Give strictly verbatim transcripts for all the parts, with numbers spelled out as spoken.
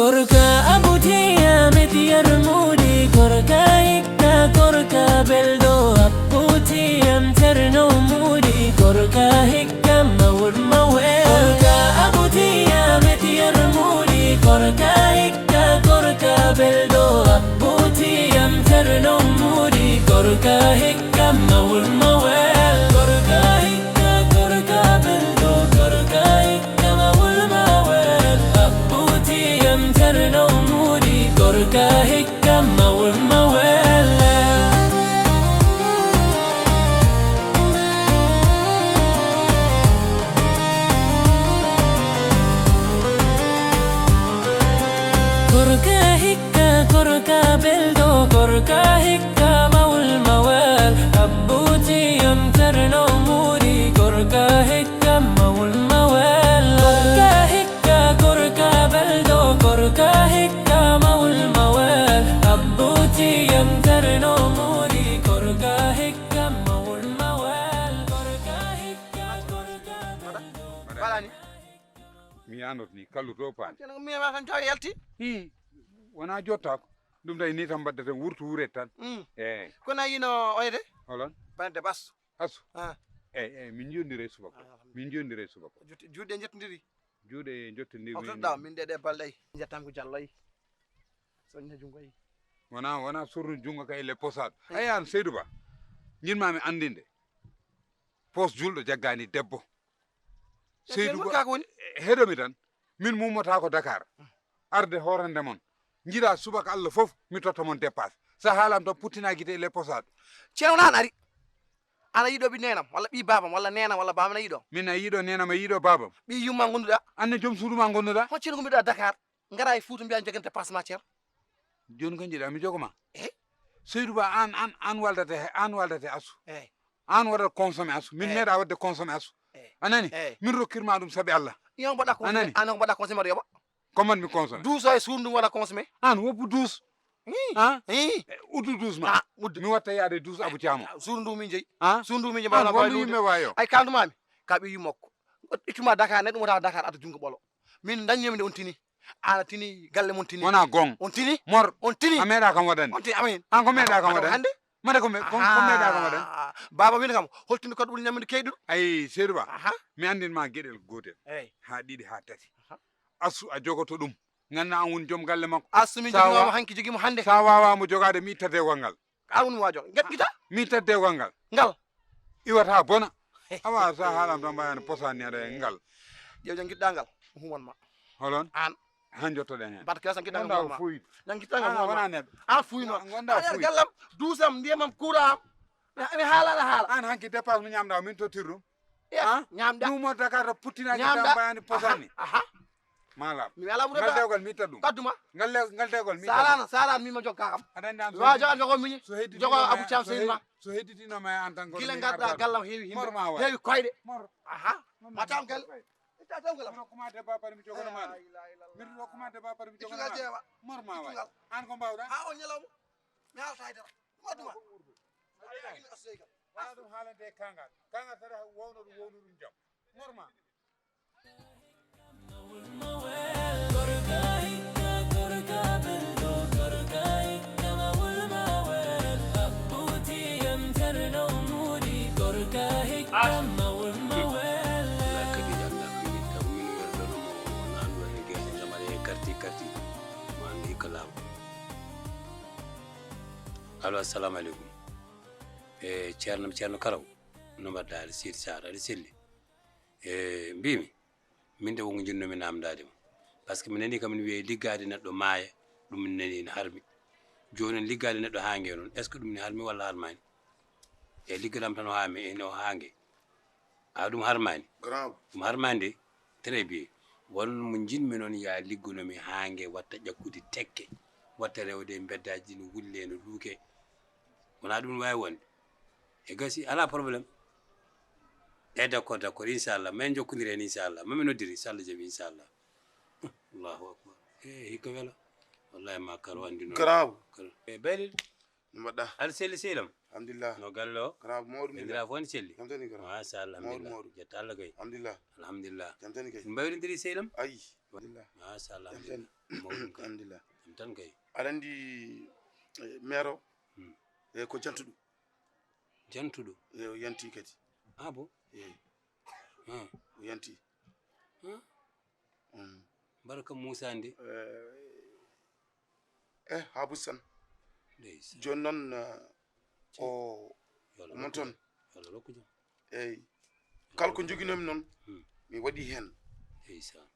Gorka abutiya metiyar muri, gorka hikka, gorka beldo abutiyam terno muri, gorka hikka mawul mawe. Gorka abutiya metiyar muri, gorka hikka, gorka beldo abutiyam terno muri, gorka hikka mawul mawe. Gorka hikka, gorka beldo, gorka hikka mawul mawe. Abutiyam terno muri, gorka hikka mawul mawe. Gorka hikka, gorka beldo, gorka hikka mawul mawe. Abutiyam terno muri, gorka hikka mawul mawe. Gorka hikka, gorka beldo, gorka hikka mawul mawe. Abutiyam terno muri, gorka hikka mawul mawe. Gorka hikka, gorka beldo. Mbaɗani. Mi anndot ni, kalluto paani. Kono mi ma tan tawi yalti. Hi, wona jottaako. Ɗum tawi ni tan mbaɗde tan, wurtu wuret tan. Mm. Eey. Kono a yino oyde? Holon? Bande bas. Asu. Ah. Eey, eey, min njonndiri e subaka. Ah, alhamdulillah. Min njonndiri e subaka. Juuɗe, juuɗe njettondiri. Juuɗe njottondiri. O toɗɗa, min ɗe, ɗe balɗe. Njettam ko Jallo yi. Soñna junngo yi. Wona, wona surnu junngo kay le posaɗo. Eey. Ay an Seydou Ba. Njiɗ-maa mi anndinde. Pos julɗo jaggaani debbo. Seydou Ba, ka ko woni? Heɗo mi tan. Min mummotaako Dakar. Arde hoorande mon. Njiɗa subaka Allah fof, mi totta mon dépasse. Sa haalam tan puttina gite e le posaɗo. Ceerno wona an ari. Ana yiɗo ɓi nenam, walla ɓi babam, walla nenam, walla babam na yiɗo. Min a yiɗo nenam, a yiɗo babam. Ɓi yumma gonduɗa. Anne joom suudu ma gonduɗa. Hon ceerno gombiɗa Dakar. Ngara e Fuuta mbiya jogante passe ma ceerno. Jooni ko njiɗa mi jogo ma. Eh? Seydou Ba, an, an, an waldate he, an waldate asu. Eh. An waɗat consommé asu. Min Eh. meeɗa waɗde consommé asu. Eh. A nani? Eh. Min rokkirma ɗum sabi Allah. Yo mbaɗa consommé. A nani? An ko mbaɗa consommé yoɓa. Comment mi consommé? Douze o e suudu ndu waɗa consommé. An woppu douze. Hi. Ah? Hi. Eh, uddu douze ma. Ah, uddu. Mi watta yaade douze Abu Thiamo. Ah, suudu ndu min jeyi. Ah? Suudu ndu min jeyi. An wondu yimɓe wayo. Ay kandumami. Ka ɓe yumokko. Ittuma Dakar ne ɗum wata Dakar adda jungo ɓolo. Min daññomi nde on tini. Ana tini galle mon tini. Wona gong. On tini. Mor. On tini. A meeɗa kam waɗande. On tini amin. An ko meeɗa kam waɗande. Hande? Mata ko me-, ko, ko meeɗa kam waɗande. Aha. Baba wini kam, holtinde ko ɓuri ñamde keyɗuɗo. Ay, Seydou Ba. Aha. Mi anndin ma geɗel gootel. Eey. Haa ɗiɗi, haa tati. Aha. Asu a jogoto ɗum. Ganna an woni joom galle makko. Asu min Sa joginoma wa-, hanki jogimo hande. Sa wawa mo jogade mi itta dewgal ngal. An woni mo wajo. Ngat gita? Mi itta dewgal ngal. Ngal. Iwata bona. Awa sa haalam tan mbayani posani aɗa e ngal. Ƴeew jangitɗa ngal. Human ma. Holon? An. Han jottoɗen hen. Bat kesa jangitɗa ngal. Human ma. Fuyi. Jangitɗa ngal. An human ma. Wona neɗɗo. An fuyi no. An wonda fuyi. Gallam, dusam, ndiyamam, kuram. Mi haala, ala haala. An hanki dépasse mo ñamɗa, min tottir ɗum. Iya, ah? Ñamɗa. Ɗum o Dakar to puttinaki ñamɗa. Tan mbayani posani. Aha, aha. Malam. Mi ala ɓurata. Ngal dewgal mi itta ɗum. Kadduma. Ngal le-, ngal dewgal mi itta ɗum. Sarana, sarana mi ma jokka kam. Aɗa anndi an so wajo an jogo miñi. So heddi jogo Abu Thiam so Seyma. So hedditino ma an tan. Gila ngarɗa gallam heewi himɓe. Mor ma wa. Heewi koyɗe. Mor. Aha. Mor ma. Matam gal. Itta taw gal. Mi rokkuma debba par mi jogono ma. La ilaha illallah. Mi rokkuma debba par mi jogono ma. Mor ma wa. An ko mbawɗa? Ha o ñalawma. Mi haalata e dara. Ɗum adduma. Wona ɗum haalante e kangal. Kangal tan wowno ɗum, wowno ɗum jam. Normal. Ala kadi jannga ko min taw min werdono mo, o naandu en gese jamare e karti karti, mo anndi hikka laaɓa. Allo, assalamu aleykum. E Ceerno, Ceerno Karaw, no mbaɗɗa? Aɗa selli Saar, aɗa selli? E mbimi, min de wonko jinnomi namdade mo. Parce que mi nani kam ne wiye liggaade neɗɗo maaya, ɗum min nani ene harmi. Joni liggaade neɗɗo haa nge noon, est ce que ɗum ne harmi walla harmani? E liggadam tan o haa mi, ene o haa nge. A ɗum harmani? Grand. Ɗum harmani de. Très bien. Won mo jinmi noon ya ligguno mi haa nge watta ƴakkude tekke, watta rewde e mbeddaji ɗi no wulle, no luuke. Wona ɗum wawi wonde. E gasi, ala problème. E d'accord, d'accord, inchallah. Men jokkondiri hen, inchallah. Mami noddiri, so Allah jaɓi, inchallah. Allahu akbar. E hikka wela. Wallahi ma kar wandi noon. Garaaw. Kar-, e baylel. No mbaɗɗa? Aɗa selli, sehil am? Alhamdulillah. No galle o? Grand mawɗo, alhamdulillah. Banndiraaɓe fof ne selli? Jam tani, grand. Machallah, mawɗo, alhamdulillah. Mawɗo. Jetta Allah kay. Alhamdulillah. Alhamdulillah. Jam tani kay. En mbaawiri ndiri, sehil am? Ayi. Alhamdulillah. Machallah, jam tani. Alhamdulillah. Mawɗum kay. Alhamdulillah. Jam tan kay. Aɗa anndi, eh, maire o? Hmm. Eh, ko jantuɗo. Jantuɗo? Eh, o yanti kadi. Ah bon? Eh. Ah. O yanti. Ah. Mm. Barka Moussa nde. Eh, eh, Habou San. Ndeysaan. Jooni noon, eh, o, yo Allah mon rokku toon jam. Yo Allah rokku jam. Eyi. Kala ko njoginoomi noon, hmm, mi waɗi heen. Ndeysaan.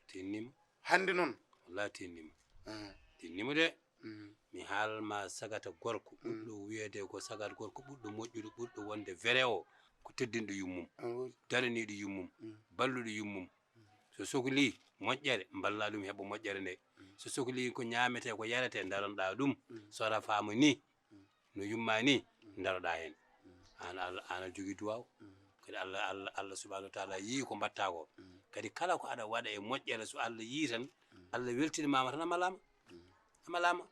Tinnima. Hannde noon. Wallaahi tinnima. Ah. Tinnima de. Mm. Mi haalma sagata gorko, mm, ɓurɗo wiyeede ko sagata gorko, ɓurɗo moƴƴude, ɓurɗo wonde vrai o, ko teddinɗo yummum, ah, oui, daraniiɗo yummum, mm, balluɗo yummum. Mm. So soklii moƴƴere, mballa ɗum heɓa moƴƴere nde. Mm. So soklii ko ñaametee, ko yaretee, ndaranɗaa ɗum. Mm. So rafaama ni, mm, no yumma ni, mm, ndaroɗaa heen. Mm. Aan, Allah, aan aɗa jogii duwaaw. Mm. Kadi Allah, Allah, Allah subhanahu wa taala yii ko mbaɗtaa ko. Mm. Kadi kala ko aɗa waɗa e moƴƴere, so Allah yii tan, mm, Allah weltinimaama tan, a malaama. Mm. A malaama.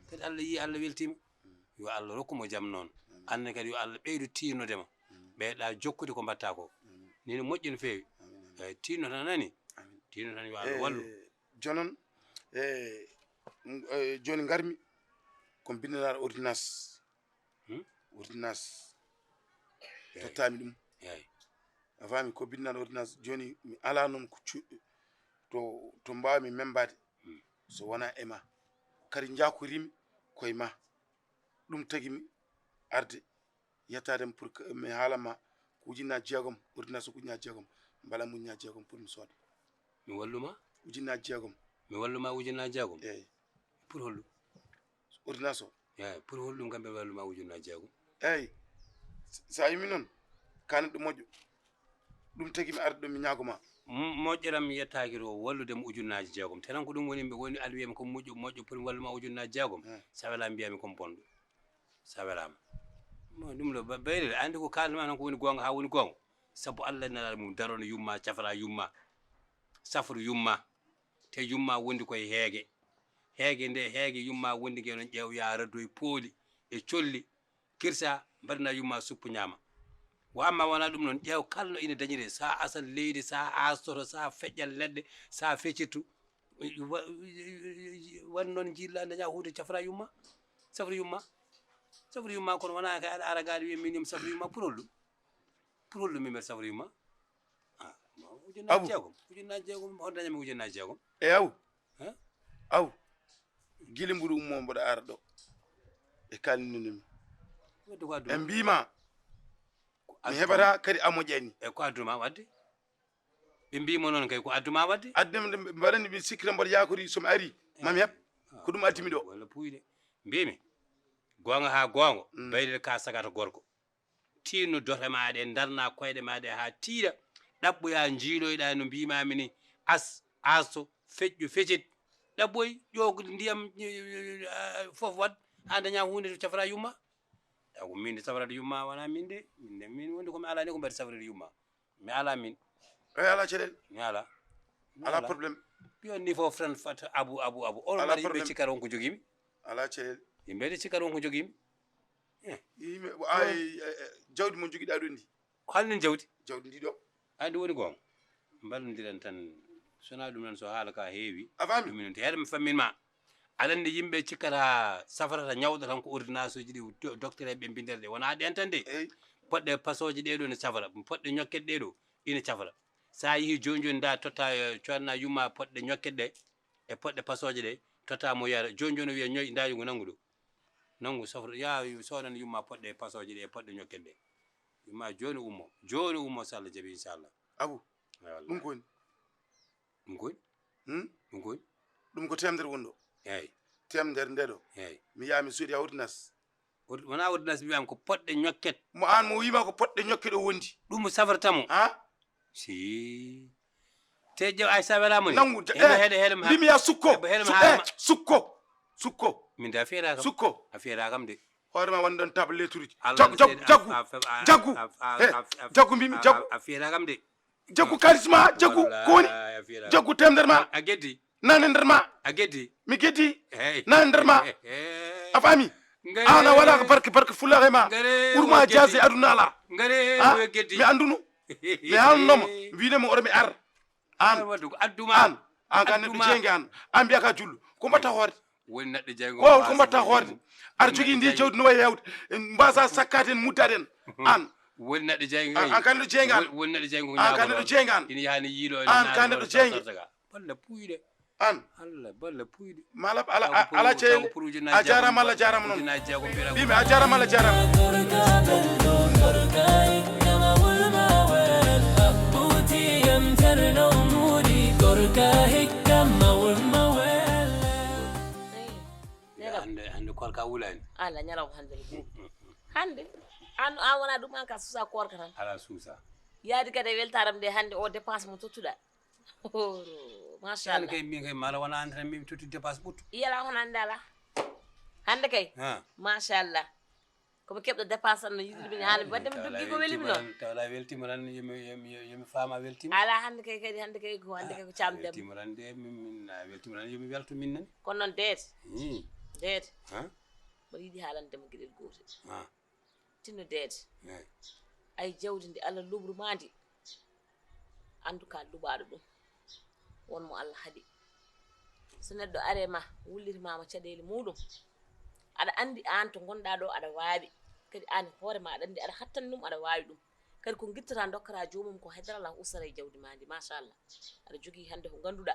Kadi Allah yii, Allah weltiima. Mm. Yo Allah rokku mo jam noon. Amin. Aan ne kadi yo Allah ɓeydu tiinnode ma. Mm. Ɓeyɗaa jokkude ko mbaɗtaa ko. Amin. Ni no moƴƴi no feewi. Amin, amin. Eyi, tiinno tan a nanii. Amin. Tiinno tan yo Allah wallu. Eh, jooni noon, eh, m-, eh, jooni ngarmi ko mbinndanaa ordonnance. Hmm? Ordonnance. Eyi. Tottaami ɗum. Eyi. A faami, ko mbinndanaa ordonnance. Jooni mi alaa noon ko cu-, to, to mbaawmi membaade. Hmm. So wonaa e ma. Kadi njaakoriimi ko e ma. Ɗum tagi mi arde yettaade ma pour que mi haala ma ko ujunnaaji jeegom, ordonnance ko ujunnaaji jeegom, mbala mo ujunnaaji jeegom pour mi sooda. Mi wallu ma? Ujunnaaji jeegom. Mi wallu ma ujunnaaji jeegom? Eeyi. Pour holɗum? Ordonnance o? Eeyi, pour holɗum kam ɓe wallu ma ujunnaaji jeegom? Eeyi. S-, so a yimi noon, kaane ɗum moƴƴo. Ɗum tagi mi arde ɗo mi ñaago ma. M-, moƴƴeram yettaaki to wallude mo ujunnaaji jeegom. Te tan ko ɗum woni, woni aɗa wiya mi ko moƴƴo, moƴƴo pour mi wallu ma ujunnaaji jeegom. Eh. Sa welaama mbiyaa mi ko bonɗo. Sa welaama. Mo ɗum ɗo ba-, bayre, a anndi ko kaalmi ma noon ko woni goonga haa woni goonga. Sabu Allah e Nelaaɗo mum, darono yumma, cafra yumma. Safro yumma. Te yumma wondi koye heege. Heege nde, heege yumma wondi nge noon ƴeew yaa raddoy pooli e colli. Kirsa, mbaɗana yumma suppu ñaama. Wa amma wonaa ɗum noon, ƴeew kala no ina dañiree, sa asal leydi, sa aastoto, sa feƴƴal leɗɗe, sa fecirtu, wa-, wan noon njilla daña huunde cafra yumma, safra yumma, safra yumma, kono wonaa kay aɗa ara gaari wiya min yum safra yumma, pour holɗum? Pour holɗum mi mbaɗa safra yumma? Ah, ujunnaaji jeegom, ujunnaaji jeegom, hol dañami ujunnaaji jeegom? E aw? He? Aw, gila mbuɗo ummo mboɗo ara ɗo. Ɓe kalninimi. Wadde ko addu ma? Ɓe mbiima ko mi addu ma heɓata kadi a moƴƴani. E ko addu ma wadde? Ɓe mbiima noon kay ko addu ma wadde? Addu ma, mbaɗani ɓe sikkita mboɗo yaakori so mi ari, mami heɓ. Ah, ko ɗum addi mi ɗo. Walla puyde. Mbiimi, goonga haa goonga, mm, bayde ka sagata gorko. Tiinno dote ma ɗe, ndarna koyɗe ma ɗe haa tiiɗa. Ɗaɓɓoya, njiiloyɗa no mbiimaami ni. As, asto, feƴƴu, fecit. Ɗaɓɓoy, ƴoog ndiyam, eh, eh, eh, fof waɗ, haa daña huunde to cafra yumma. Taw ko min de safrata yumma, wonaa min de. Min de, min wonde ko mi alaa ni ko mbaɗi safrata yumma. Mi alaa min. Eyi, alaa caɗeele. Mi alaa. Mi alaa. Alaa problème. Mbiyon ni fof tan fat abu, abu, abu. Alaa problème. On mari yimɓe cikkata won ko jogii mi. Alaa caɗeele. Yimɓe de cikkata won ko jogii mi. Eh. Yimɓe, ay, eh, eh, jawdi mo jogiɗaa ɗo ndi? Hol nen jawdi? Jawdi ndi ɗo. Ay, ɗum woni goonga. Mballondiren tan. So wonaa ɗum noon, so haala ka heewi. A faami? Ɗum minen te heɗen fammin ma. Aɗa anndi yimɓe cikkata safarata ñawɗo tan ko ordonnance uji ɗi do-, docteur en ɓe mbindata ɗe. Wonaa ɗeen tan de. Eyi. Poɗɗe pasooje ɗee ɗoo ne safara. Poɗɗe ñokkete ɗee ɗoo ina cafara. So a yehii jooni jooni, nda totta, eh, coodna yumma poɗɗe ñokkete ɗe e poɗɗe pasooje ɗe, totta mo yara. Jooni jooni o wiya ñoy, nda yungo nanngu ɗo. Nanngu sofro, yaa soodan yumma poɗɗe pasooje ɗe e poɗɗe ñokkete ɗe. Yumma jooni ummo. Jooni ummo so Allah jaɓi, inchallah. Abu, wallaahi. Ɗum ko woni? Ɗum ko woni? Hmm? Ɗum ko woni? Ɗum ko teemedere woni ɗo. Eeyi. Teemedere nde ɗo. Eeyi. Mi yaha mi soodi ordonnance. Ord-, wonaa ordonnance, mbiyaam ko poɗɗe ñokket. Mo aan mo wiima ko poɗɗe ñokket o wondi. Ɗum mo safrata mo. Ha? Si. Te ƴeew ay sa welaama ni. Nanngu, ja-, heno eh, heɗe, heɗe ma-, mbimi ya sukko. Heɗe, heɗe ma su-, haala eh, ma. Sukko. Sukko. Min de a fiyata kam. Sukko. A fiyata kam de. Hoore ma wonde ɗon table letturuji. Allah jaggu, ne jaggu, seedi, jaggu. A, a, a, jaggu. A, he, a, a, jaggu mbimi, a, jaggu. A fiyata kam de. Jaggu kaalis ma, jaggu. Wallaahi, ko woni? A fiyata kam. Jaggu teemedere ma. A geddi. Nane nder ma. A geddi. Mi geddi. Hey. Nane nder ma. Hey. A faami? An a wala ko barke barke fullaare ma. Ɓurma jaase aduna ala. Ngare mo geddi. Mi andunu. Mi haalnoma. Mbinemo oɗo mi ar. An. An. An ka neɗɗo jeynge an. An mbiya ka jullo. Ko mbatta hoore? Woni neɗɗo jeyngo. Ko ko mbatta hoore? Aɗa jogii ndi jawdi no wayi hewde. Mbasa sakkaten muddaɗen. An. Woni neɗɗo jeyngo. An ka neɗɗo jeyngo an. Woni neɗɗo jeyngo. An ka neɗɗo jeyngo an. Ina yaani yiiɗo. An ka neɗɗo jeyngo. Balla puyɗe. An. Allah balla puyɗe. Mala ala ala cey. A jarama Allah jarama non. Bimi a jarama Allah jarama. Hande hande korka wulani. Ala ñalaw hande. Hande an an wona ɗum an ka susa korka tan. Ala susa. Yaadi kadi e weltaram nde hande o dépense mo tottuɗa. Machallah. Kay min kay mala wona an tan min totti dépense ɓuttu. Yala hono hande ala. Hande kay. Ha. Machallah. Komi keɓɗo dépense tan no yiɗi min haala mi wadde mi doggi ko welimi noon. Tawla weltima tan yomi yomi yomi faama weltima. Ala hande kay kadi hande kay ko hande kay ko camdem. Weltima tan de min min a weltima tan yomi welto min nani. Kono noon deede. Deede. Ha. Mboɗo yiɗi haalandema geɗel gootel. Ha. Tinno deede. Ay jawdi ndi Allah luɓru ma ndi. Andu ka luɓaɗo ɗum. Won mo Allah haɗi. So neɗɗo are ma wullirmama caɗeele muɗum. Aɗa andi an to gonɗa ɗo aɗa wawi. Kadi an e hoore ma aɗa andi aɗa hattani ɗum aɗa wawi ɗum. Kadi ko guittata dokkata jomum ko haydara Allah ustata e jawdi ma ndi machallah. Aɗa jogui hande ko ganduɗa.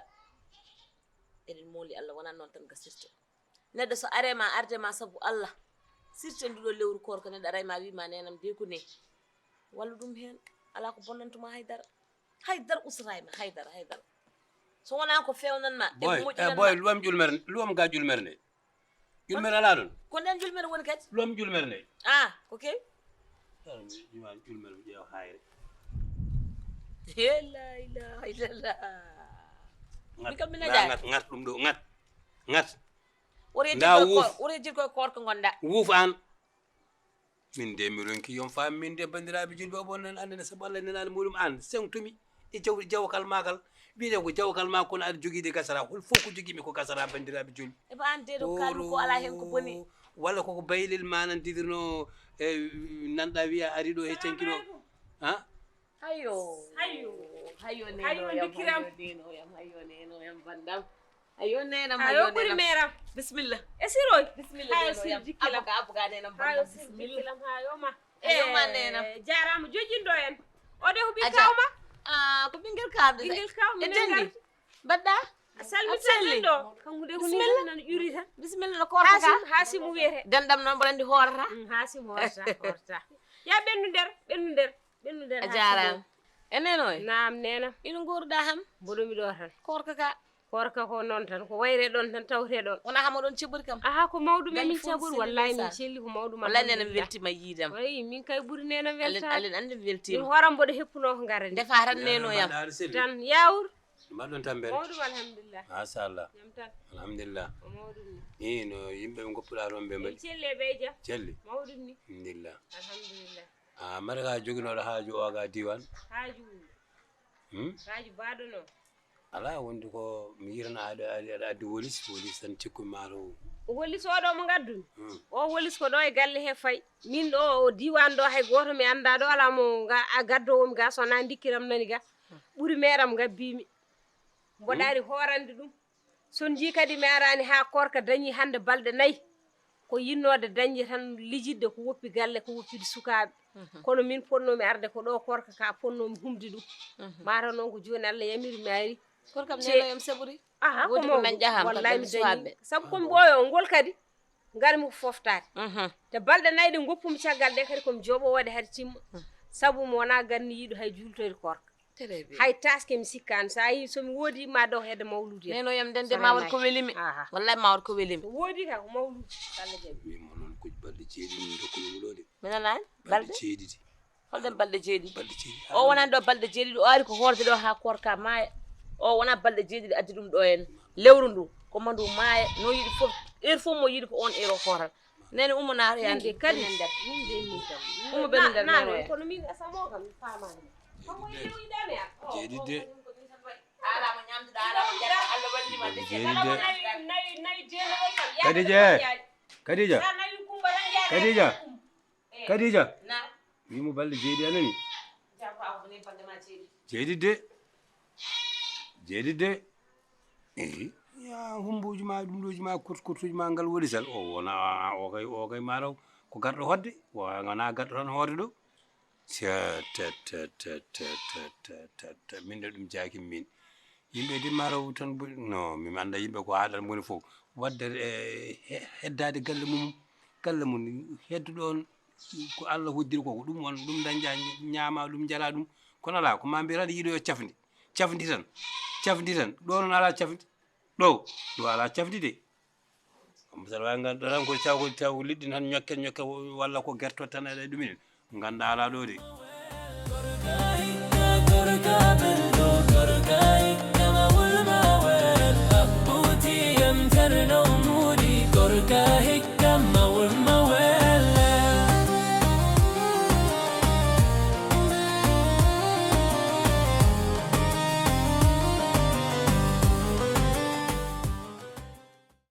Eɗen moli Allah wonani noon tan gasirta. Neɗɗo so are ma arde ma sabu Allah sirte nduɗo lewru korka neɗɗo aray ma wima nenam de ko ne. Wallu ɗum hen. Ala ko bonnantuma haydara. Haydara usata e ma haydara haydara. So wona ko fewnan ma e moƴƴinan boy luwam julmere luwam ga julmere nde. Julmere ala ɗon. Ko nden julmere woni kadi. Luwam julmere nde. Ah ko kewi. Julmere mi ƴeewa hayre. He la ilaha illallah. Mi kam mi naƴa. Ngat ɗum ɗo ngat. Ngat. Nda wuuf. Wore jirkoy korko gonda. Wuuf an. Min de mi ronki yon fa min de bandiraɓe julɓe oɓon nan andana sabu Allah nenani muɗum an sengtumi e jaw jawkal magal. Wiide ko jawkal ma kono aɗa jogiide gasara hol fof ko jogimi ko gasara bandiraɓe julɓe. Eɓe an de ɗo kalmi ko ala hen ko boni. Walla koko baylel ma nan didirno e nanɗa wiya ari ɗo he cankino. Ha. Hayo. Hayo. Hayo neno yam hayo neno yam hayo neno yam bandam. Ayo nenam ayo ɓuri meram. Bismillah. E siroy. Bismillah hayo sir jikkilam abuga abuga nenam hayo sir jikkilam hayo ma. Ayo ma nenam. Jarama joƴƴinɗo en. O de huɓi kawma. Ah ko ɓinguel kawde ɓinguel kawma e dendi. Mbaɗɗa. Salmi salmi ɗo. Kanko de ko ni nan ƴuri tan. Bismillah no korka ka. Hasim wiyete. Dendam noon mboɗo andi hoorata. Hasim hoorata hoorata. Ya ɓendu nder ɓendu nder. Ɓennude a jarama. E nenoy nam nenam ino goruɗa ham? Mboɗomi ɗo tan. Korka ka. Korka ko noon tan ko wayre ɗon tan tawte ɗon. Wona hamo ɗon ceɓori kam? Aha ko mawɗum e min caɓori wallahi min celli ko mawɗum wallahi nenam weltima yiidam. Wayi min kay ɓuri nenam welta alen andi weltima. Min horam mboɗo heppuno ko garani. Ndefa tan nenoyam. Tan yawur. Mbaɗɗon tampere. Mawɗum alhamdulillah. Machallah. Jam tan. Alhamdulillah. Ko mawɗum ni. Ni no yimɓe ɓe goppuɗa toon ɓe mbaɗi. Celle ɓe jam. Celle. Mawɗum ni. Alhamdulillah. Alhamdulillah. A mbaɗa ka joginoɗo haaju o ga diwan? Haaju. Hmm? Haaju baɗo no. Ala wondi ko mi yirana aɗa aɗa addi wolis wolis tan cikku maaro. Wolis oɗo mo gaddumi. Hmm. O wolis ko ɗo e galle he fay. Min ɗo o diwan ɗo hay goto mi anda ɗo ala mo ga a gaddowomi ga sona dikkiram nani ga. Ɓuri meram gabbimi. Mboɗo ari horande ɗum. So on njii kadi mi araani haa koorka dañii hannde balɗe nayi, ko yiɗnoode dañde tan lijidde ko woppi galle, ko woppide sukaaɓe. Kono min potnoomi arde ko ɗo koorka ka potnoomi humde ɗum. Mataw noon ko jooni Allah yamiri mi ari. Kono kam neno yam saɓori. Aha, ko mawɗum. Wallaahi mi dañii. Sabu ko mi ɓooyoowo ngol kadi. Ngarmi ko foftaade. Te balɗe nayi ɗe ngoppumi caggal ɗe kadi ko mi jooɓo waɗe hade timma. Sabu mi wonaa ganniyiiɗo hay juultoyde koorka. Hay taske mi sikkaani so a yii so mi woodi ma ɗo hedde mawluudu. Neno yam nden de ma waɗ ko welimi. Wallahi ma waɗ ko welimi. Ko woodi ka ko mawluudu. Allah jaɓi. Wimo noon kuj balɗe jeeɗiɗi min dokkumi wuloode. Mi nanaani balɗe jeeɗiɗi. Holɗen balɗe jeeɗiɗi? Balɗe jeeɗiɗi. O wonani ɗo balɗe jeeɗiɗi o ari ko hoorde ɗo haa koorka maaya. O wona balɗe jeeɗiɗi addi ɗum ɗo en. Lewru ndu ko mandu maaya no yiɗi fof heure fof mo yiɗi ko on heure o hoorata. Nene ummo naaro yaani. Min de kadi. Min de min kam. Ummo ɓe nder naaro. Kono min asamo kam mi faamaani. Jeeɗiɗi de. Alama ñamduɗa alama jarɗa Allah wallima de. Jeeɗiɗi de. Nayi nayi jeeɗiɗi kam. Kadija. Kadija. Kadija, Kadija, wimo balɗe jeeɗi, a nani? Jeeɗi de, jeeɗi de. Eyi, ya humbuuji ma, ɗum ɗooji ma, kurt-, kurtuuji ma, ngal woni sel. O wona, o kay, o kay mataw ko garɗo hoɗde, wona garɗo tan hoorde ɗo. Tet, tet, tet. Min de ɗum jaaki min. Yimɓe de mataw tan bo-, no, mi annda yimɓe ko haɗata moni fof. Wadde, eh, he-, heddaade galle mum, galle mum heddo ɗon ko Allah hoddiri ko, ko ɗum on, ɗum dañƴa ñaama, ɗum jala ɗum. Kono alaa, ko ma mbiye tan yiɗo yo cafdi. Cafdi tan. Cafdi tan. Ɗo noon alaa cafdi. Ɗo, ɗo alaa cafdi de. Misal wawi ngannduɗaa tan ko taw ko, taw ko liɗɗi tan ñokke, ñokke, walla ko gerte tan aɗa ɗuminen. Ngannda alaa ɗo de.